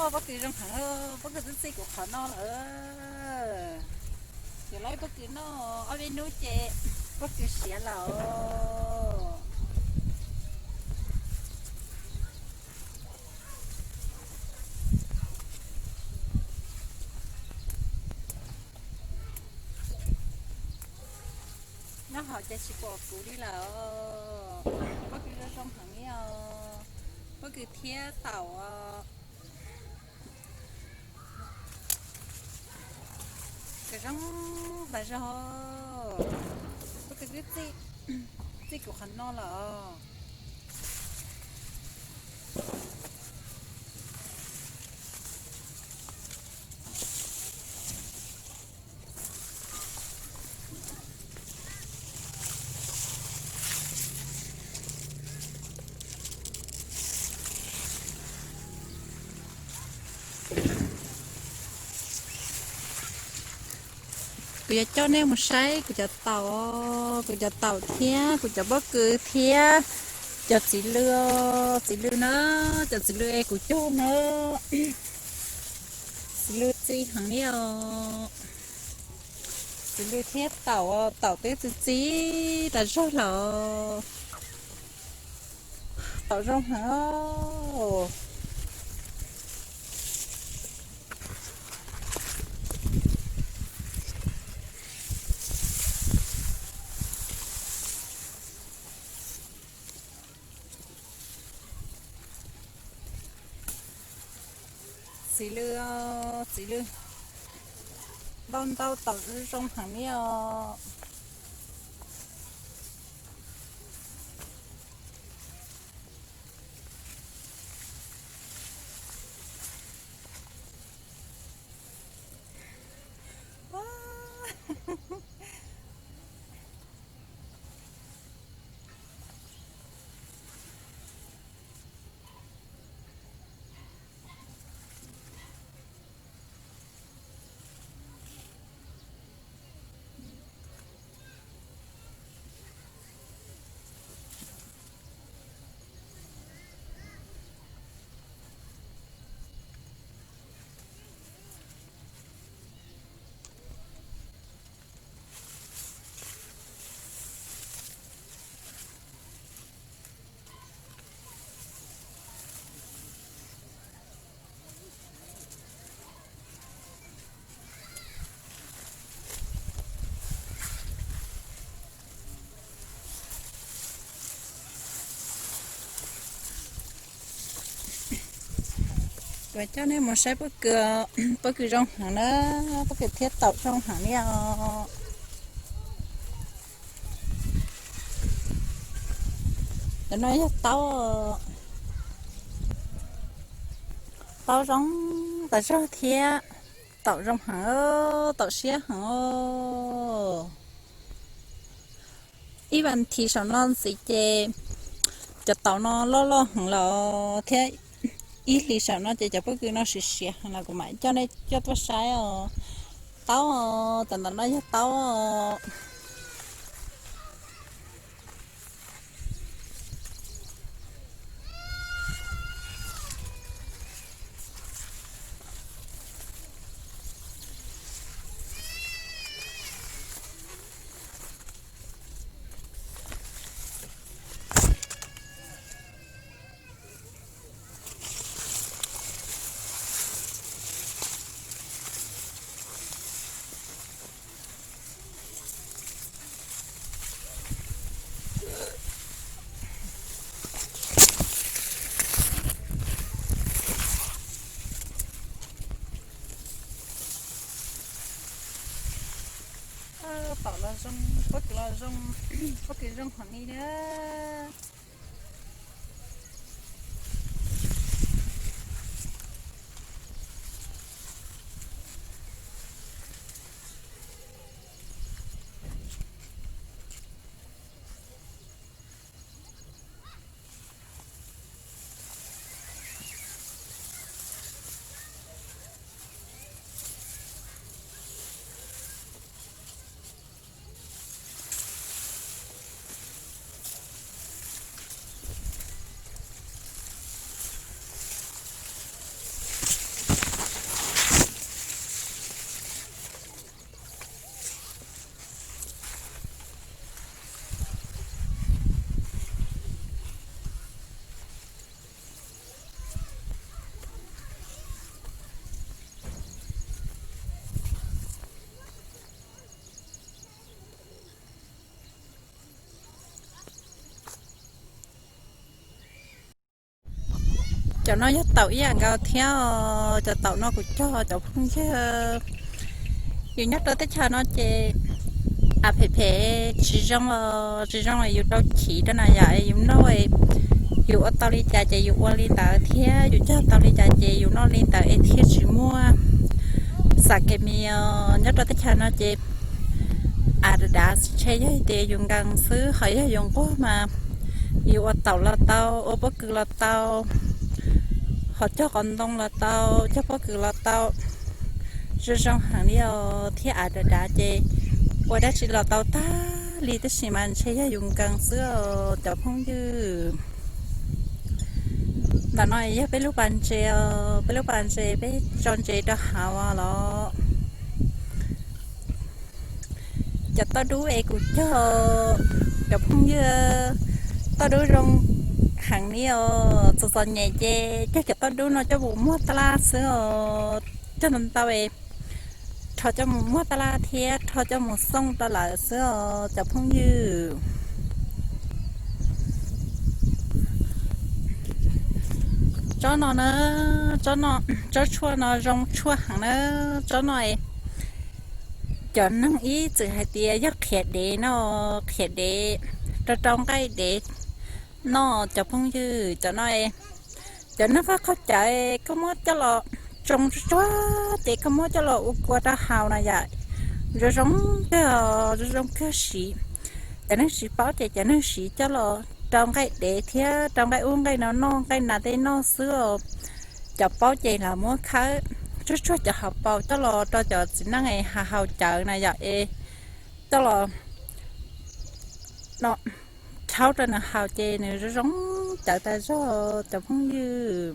Pob kws zoo heev, pob kws twb txij kuv qhov no lawm. Yuav laib pob kws noj, ob peb hnub ces pob kws siav lawm. Nyob hauv ces tsis pom kuv li lawm. Pob kws zoo zoo heev li os. Pob kws thiab taum os. Kws zoo tas zog. Pob kws twb txij kuv qhov no lawm. Kuv yuav coj nej mus saib kuv cov taum, kuv cov taum thiab kuv cov pob kws thiab cov txiv lw, txiv lw na, cov txiv lw es kuv cog na. Txiv lw txi heev li os. Txiv lw thiab taum, taum twb txi txi tas zog lawm. Taum zoo heev. Txiv lw, txiv lw, ntau ntau taum zoo heev li os. Kuv coj nej mus saib pob kws, pob kws zoo heev na, pob kws thiab taum zoo heev li os. Cov no yog taub, taub zoo tas zog thiab taum zoo heev, taum siab heev. Ib vas thiv saum no ntxiv ces cov taum no loj loj heev lawm thiab ib hlis saum no ces cov pob kws no siav siav heev lawm, kuv mam coj nej coj tuaj saib os. Taub, tam ntawm no yog taub. Taum los zoo, pob kws los zoo, pob kws zoo heev li na. Cov no yog taum ib yam nkaus thiab, cov taum no kuv cog cov phooj ywg. Yus nyob rau teb chaws no ces a phem phem, tsis zoo, tsis zoo yus rau chiv rau na yom, yus noj, yus ua tau li cas ces yus ua li ntawd thiab yus cog tau li cas ces yus noj li ntawd es thiaj tsis muaj xam kev mis. Nyob rau teb chaws no ces a dav dav ntshe yog tias yus nkees xwb, ho yog yus nquag mas yus ua taum los tau, ua pob kws los tau, ho cog qos ntoo los tau, cog pob kws los tau, zoo zoo heev li os. Thiab a dav dav ces ua dab tsi los tau tag li, tab sis mas ntshe yog yus nkees xwb os cov phooj ywg. Ntawm no yog peb lub pas ntses, peb lub pas ntses peb tso ntses rau hauv los. Cov toj dub es kuv cog cov phooj ywg, toj dub zoo heev li os. Txom txom nyem ces cog cov toj dub no coj mus muag taj laj xwb os. Cog ntau ntau es rho coj mus muag taj laj thiab rho coj mus xoo rau lawm xwb os cov phooj ywg. Tsob no na, tsob no, tsob tshuaj no zoo tshuaj heev na. Tsob no cov neeg ib txwm hais tias yog qhiav dev no, qhiav dev rau rau nqaij dev noj cov phooj ywg. Cov no, cov neeg faj qaug cawv koj muab coj los tsoo tsuag tsuag ces koj muab coj los ua kua rau haus na yom, zoo zoo kawg, zoo zoo kawg siv. Cov neeg tsis paub ces cov neeg siv coj los rau nqaij dev thiab rau nqaij ub nqaij no noj, nqaij nas tej noj xwb os. Cov paub ces lawv muab khawb tsuag tsuag cov hauv paus coj los rau cov txiv neej es haus cawv na yom, es coj los rhaub rau nws haus ces nws zoo zoo cawv tas zog cov phooj ywg.